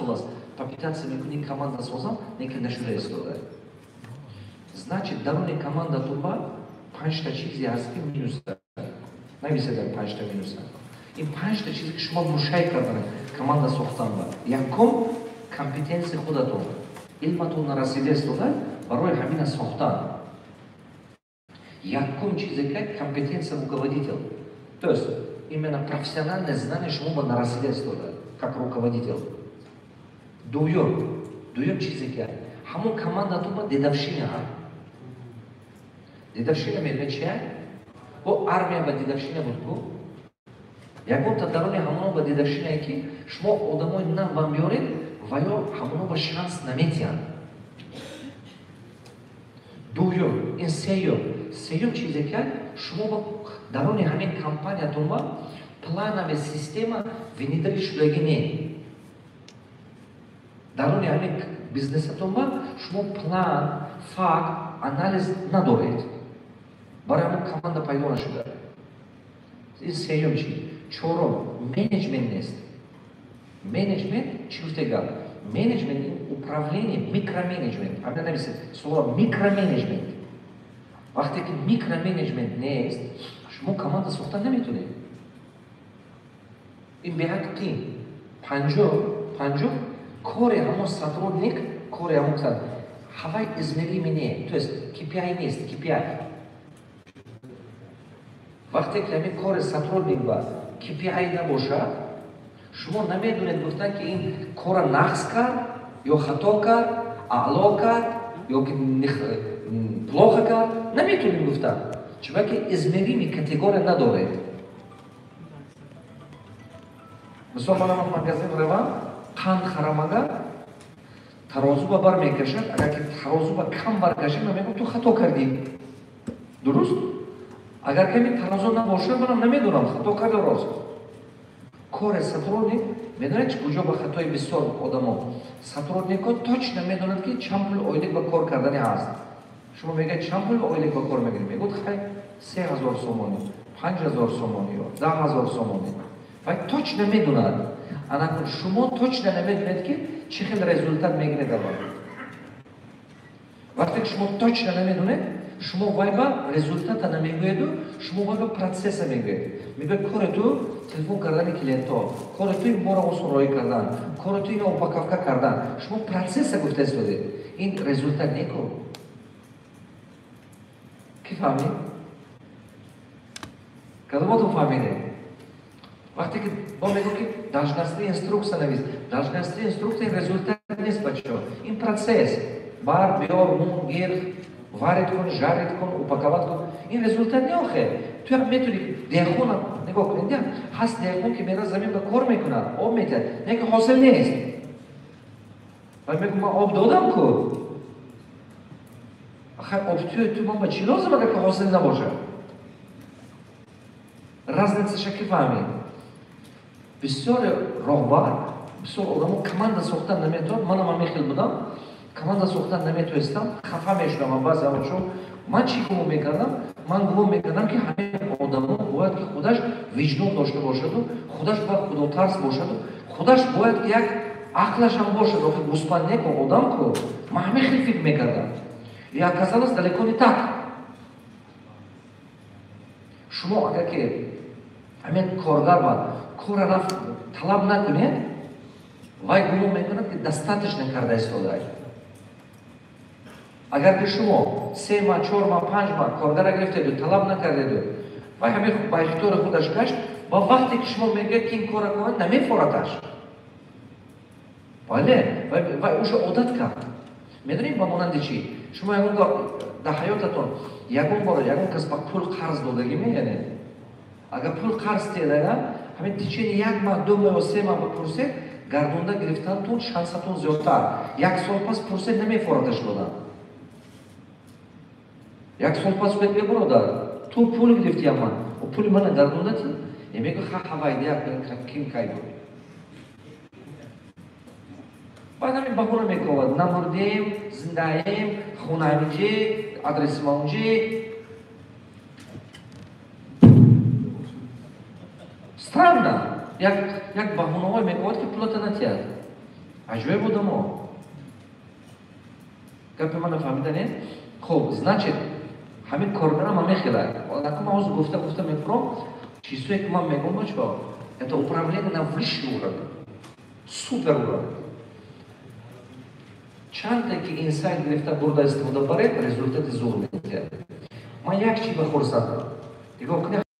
сол аст попытаться мекунӣ команда созам, не ки нашуда истода. Значит, даруни командатон ба панҷта чизе ҳаст, ки минуса. Нависед панҷта минуса. Ин панҷта чизе, ки шумо мушай кардан команда сохтан ба. Якум, компетенсияи худатон. Илматон нарасида истода барои ҳамина сохтан. Якум чизе ки компетенция руководитель. То есть именно профессиональное знание шумо ба нарасида истода как руководитель. Дуюм чизе ки ҳамон командатон ба дедовщина ҳаст. Дедовщина медонед чи? Бо армия ба дедовщина буд ку? Ягонта даруни ҳамоно ба дедовщинае, ки шумо одамои нав ба меоред ва ё ҳамоно ба шанс наметиҳанд. Дуюм, ин сеюм. Сеюм чизе ки шумо ба даруни ҳамин компаниятон ба плановая система внедрить шудагӣ не. Даруни ҳамин бизнесатон ба шумо план, факт, анализ надоред. Барои ҳамон команда пайдо нашуда. Ин сеюм чи. Чорум, менеҷмент нест. Менеҷмент чӣ гуфте гап? Менеҷмент ин управление, микроменеҷмент. Ҳамина нависед слово микроменеҷмент. Вақте ки микроменеҷмент нест, шумо команда сохта наметонед. Ин беҳад қин. Панҷум, кори ҳамон сотрудник, кори ҳамон ҳавай измеримый не, то есть KPI нест, KPI. Вақте ки ҳамин кори сотрудник ба KPI набошад, шумо намедонед гуфтан, ки ин кора нақс кард ё хато кард, аъло кард ё ки плохо кард, наметонед гуфтан. Чунки измеримый категория надоред. Мисол, ман магазин равам, қанд харамага, тарозу ба бар мекашад, агар ки тарозу ба кам баркашад, ман мегӯям, ту хато кардӣ. Дуруст? Агар ками тарозу набошад, манам намедонам хато кард ё рост. Кори сотрудник, медонед куҷо ба хатои бисёр одамо? Сотрудникҳо точно медонанд, ки чанд пул ойлик ба кор кардани ҳаст. Шумо мегӯед, чанд пул ойлик ба кор мегирӣ? Мегӯяд, хай, 3000 сомонӣ, 5000 сомонӣ ё 10 000 сомонӣ. Вай точно медонад. Анакун шумо точно намедонед, ки чӣ хел результат мегиред аввал. Вақте ки шумо точно намедонед, шумо вай ба результата намегӯеду, шумо вай ба процесса мегӯед. Мегӯед, кори ту телефон кардани клиентҳо, кори ту ин бора осон роҳӣ кардан, кори ту ина упаковка кардан. Шумо процесса гуфта истодед. Ин результат неку. Ки фаҳмид? Кадомотон фаҳмидед? Вақте ки бо мегӯ, ки должностные инструкция навис, должностные инструкция результат нест, бачаҳо. Ин процесс. Бар, биёр, мун, гир, варит кун, жарить кун, упаковать кун. Ин результат не охе. Ту як метавонӣ деҳқона нигоҳ кунед, ҳаст деҳқон, ки мера замин ба кор мекунад, об метиҳад, не ки ҳосил нест. Вай мегӯ, ман об додам ку. Ахай, об ту ман ба чӣ лозим, агар ки ҳосил набошад? Разницаша ки фаҳмид? Бисёре роҳбар, бисёр одамо команда сохтан наметавонад. Манам ҳамин хел будам, команда сохтан наметавонистам, хафа мешудам. Баъзе ҳолатшо ман чӣ гумон мекардам? Ман гумон мекардам, ки ҳамин одамо бояд ки худаш виҷдон дошта бошаду, худаш бояд худотарс бошаду, худаш бояд ки як ақлашам бошад, охи гӯспанд не ку, одам ку. Ман ҳамин хел фикр мекардам. И оказалось, далеко не так. Шумо агар ки ҳамин коргар ба кора рафт талаб накунед, вай гумон мекунад, ки достаточно карда истодай. Агар ки шумо 3 моҳ, 4 моҳ, 5 моҳ коргара гирифтеду, талаб накардеду, вай ҳамин ба ихтиёри худаш гашт, ва вақте ки шумо мегӯед, ки ин кора кунад, намефораташ. Бале, вай уже одат кард. Медонед, ба монанди чӣ? Шумо ягон дар ҳаётатон ягон бор ягон кас ба пул қарз додагӣ меянед? Агар пул қарз диҳад, ҳамин течение як моҳ, 2 моҳ ё 3 моҳ бипурсед, гардонда гирифтантон шансатон зиёдтар. Як сол пас пурсед, намефораташ додан. Як сол пас гӯяд, бе бародар, ту пул гирифти, ман пули мана гардонда ти? Мегӯ, ха, ҳавайдия ким кай буд. Баъд ҳамин баҳона мековад: намурдем, зиндаем, хонааминҷи, адреси ма унҷи. Странно, як баҳонаҳое мековад, ки пулата натиҳад. Аҷоиб одамо. Гапи мана фаҳмида не? Хуб, значит, ҳамин коргарам ҳамехела. Ман ҳозир гуфта гуфта мефуром чизое, ки ман мегӯм, бачо, это управление на высший уровень, супер уровень. Чанде ки инсайт гирифта бурда истифода баред, результати зур медиҳад. Ман як чи ба хурсандам, нигоҳ кунед.